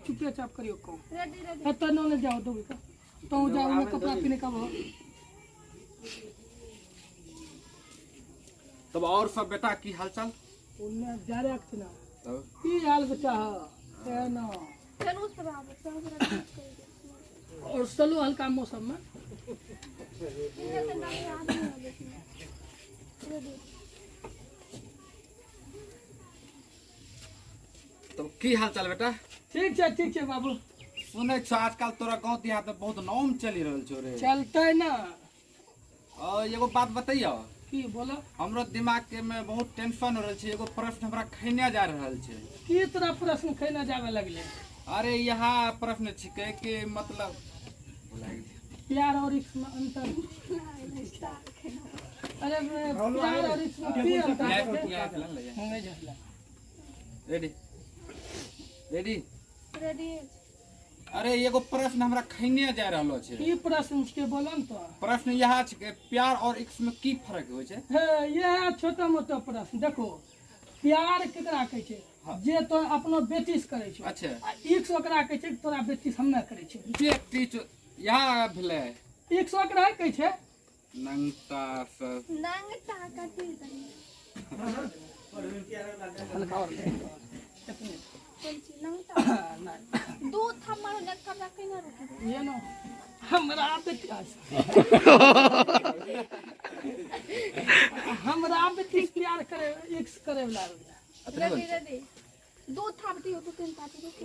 चुपे चाप करियो काम। Ready ready. एतऽ न ले जाओ दौड़ के तो जाओ में कपड़ा पीने का हो। तब और सब बेटा की हालचाल? उन्ने जा रहे ना। तब की हाल बेटा है ते ना। चलू उस पर आबो तो हमरा कहि दे। और चलो हल्का मौसम में। इधर तो नहीं आदमी आबै छै। रेडी। तब की हालचाल बेटा? ठीक छै, ठीक छै बाबू। सुनै छौ आजकल तोरा गाँव देहात में बहुत नाम चलि रहल छौ रे। चलते ना। और एगो बात बतैयो। की बोलो? हमरो दिमाग के में बहुत टेंशन हो रहल छै, एगो प्रश्न हमरा खैने जा रहल छै। की तोरा प्रश्न खैने जावे लगले? अरे यहाँ प्रश्न छिकै कि मतलब भुला गेलियै। प्यार और इश्क में अंतर। अरे प्यार और इश्क में की अंतर छै? नहीं झेला। Ready ready ready. अरे एगो प्रश्न हमरा खैने जा रहलो छै। की प्रश्न छै बोलो न तो? प्रश्न यह छै प्यार और इश्क में की फर्क होइ छै? हे यह छोटा मोटा प्रश्न। देखो प्यार केकरा कहै छै? हाँ। जे तो अपनो बेटी से करै छै। अच्छा। आ इश्क ओकरा कहै छै तोरा बेटी से हम नहि करै छै। बेटी यह भेलै। इश्क ओकरा कहै छै। नंगटा सब। नंगटा कथी तनी? हल्का और कोन चीज नंगटा? नहीं। दू थप्पड़ मारू ने कपड़ा केना रुकबै? ये ना हमरा बेटी हमरा बेटी से प्यार करे इश्क करे वाला। Ready ready. दू थाप दियो, दू तीन थाप रुकि।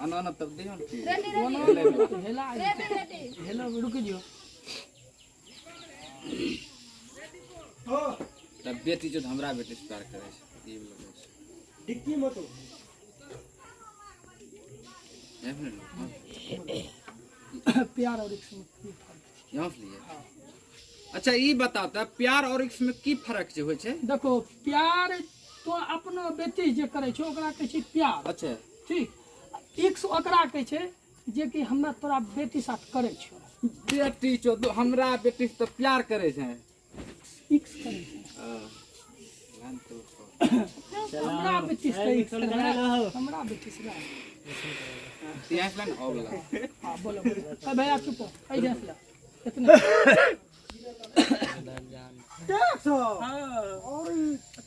अना अना तब दियो ने। Ready ready. हेला रेडी रेडी। हेलो रुक जियो। तब बेटी जो हमरा बेटी से प्यार करे छै ई लगै छै। डिक्की मत हो। प्यार और इश्क में की फर्क छै? यहाँ से लिए। अच्छा ई बताओ त प्यार और इश्क में की फर्क छै होइ छै? देखो प्यार तो अपनो बेटी जे करे छै ओकरा कहै छै प्यार। अच्छा। ठीक। इश्क ओकरा कहै छै जे कि हमरा तोरा बेटी साथ करे छौ। बेटी छौ तो हमरा बेटी से तो प्यार करे छै। इश्क करे छै। हमरा बेटी से इश्क करे, हमरा बेटी से। यहाँ से लाइन अबला। हां बोलो बोलो। अरे भैया चुप हो। ऐ जैसे ला। इतने टैक्स हो। हां और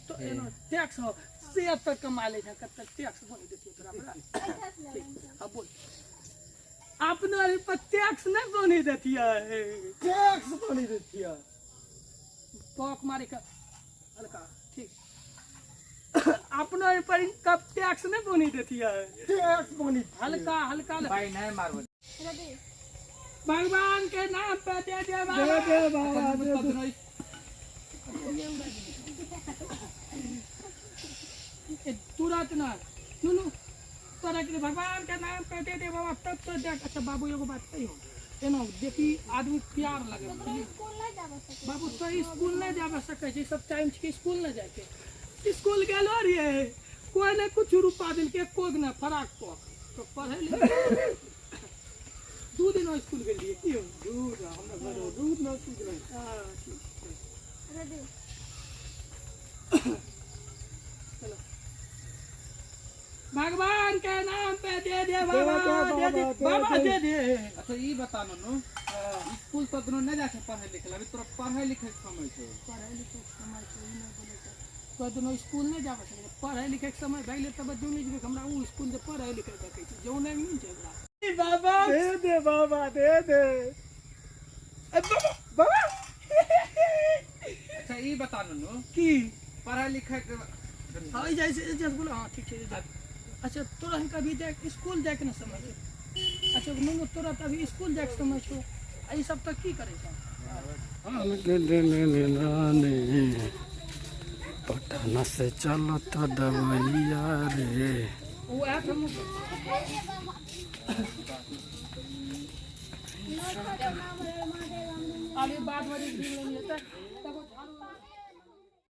तो एनो टैक्स हो से तक कमा ले छै कत टैक्स बोल देतियो तोरा बड़ा। हां बोल। अपना पर टैक्स नहीं बनी देतिया। टैक्स बनी देतिया। पॉक मारे के हल्का ठीक। अपना पर इनकम टैक्स नहीं बनी देतिया। टैक्स बनी हल्का हल्का। भाई नहीं मारबो। रेडी। भगवान के नाम पे दे दे बाबा। दे दे बाबा दे दे। तुरंत ना नुनू तोरा के भगवान के नाम पे दे दे बाबा तब तो देख। अच्छा बाबू एगो बात कहियो एना देखी आदमी प्यार लगे। स्कूल नहीं जाबे सके। बाबू तो स्कूल नहीं जाबे सके छै, सब टाइम छै स्कूल नहीं जाके। स्कूल गेलो रहिए कोई ने कुछ रुपा दिल के कोग ने फराक पक तो पढ़े लिखे दू दिन स्कूल गेलिए की हो? दूध हमरा घर दूध न स्कूल गेलै। हां ठीक छै। रेडी। चलो भगवान के नाम पे दे दे बाबा दे दे बाबा दे दे। अच्छा ई बता ननू स्कूल तो दुनू नहीं जा छै पढ़े लिखे अभी तोरा पढ़े लिखे के समय छै। पढ़े लिखे के समय छै ई नहीं बोले छै। तो दुनू स्कूल नहीं जाबे सकै। पढ़े लिखे के समय भए गेलै तब दुनू जेबै हमरा उ स्कूल जे पढ़े लिखे के कहै छै जौने नहि छै ओकरा। बाबा दे दे बाबा दे दे। ए बाबा बाबा। अच्छा ई बता ननू की पढ़े लिखे के हाँ जैसे जैसे बोलो। हाँ ठीक छै जा। अच्छा तोरा हिनका अभी जाए स्कूल जाए के ना समय छै। अच्छा नुनू तोरा तऽ अभी स्कूल जाए के समय छौ आ ई सब तऽ की करै छौ? पटना से चलो तो दवैया रे। ओ ऐप हम अभी बाद में तब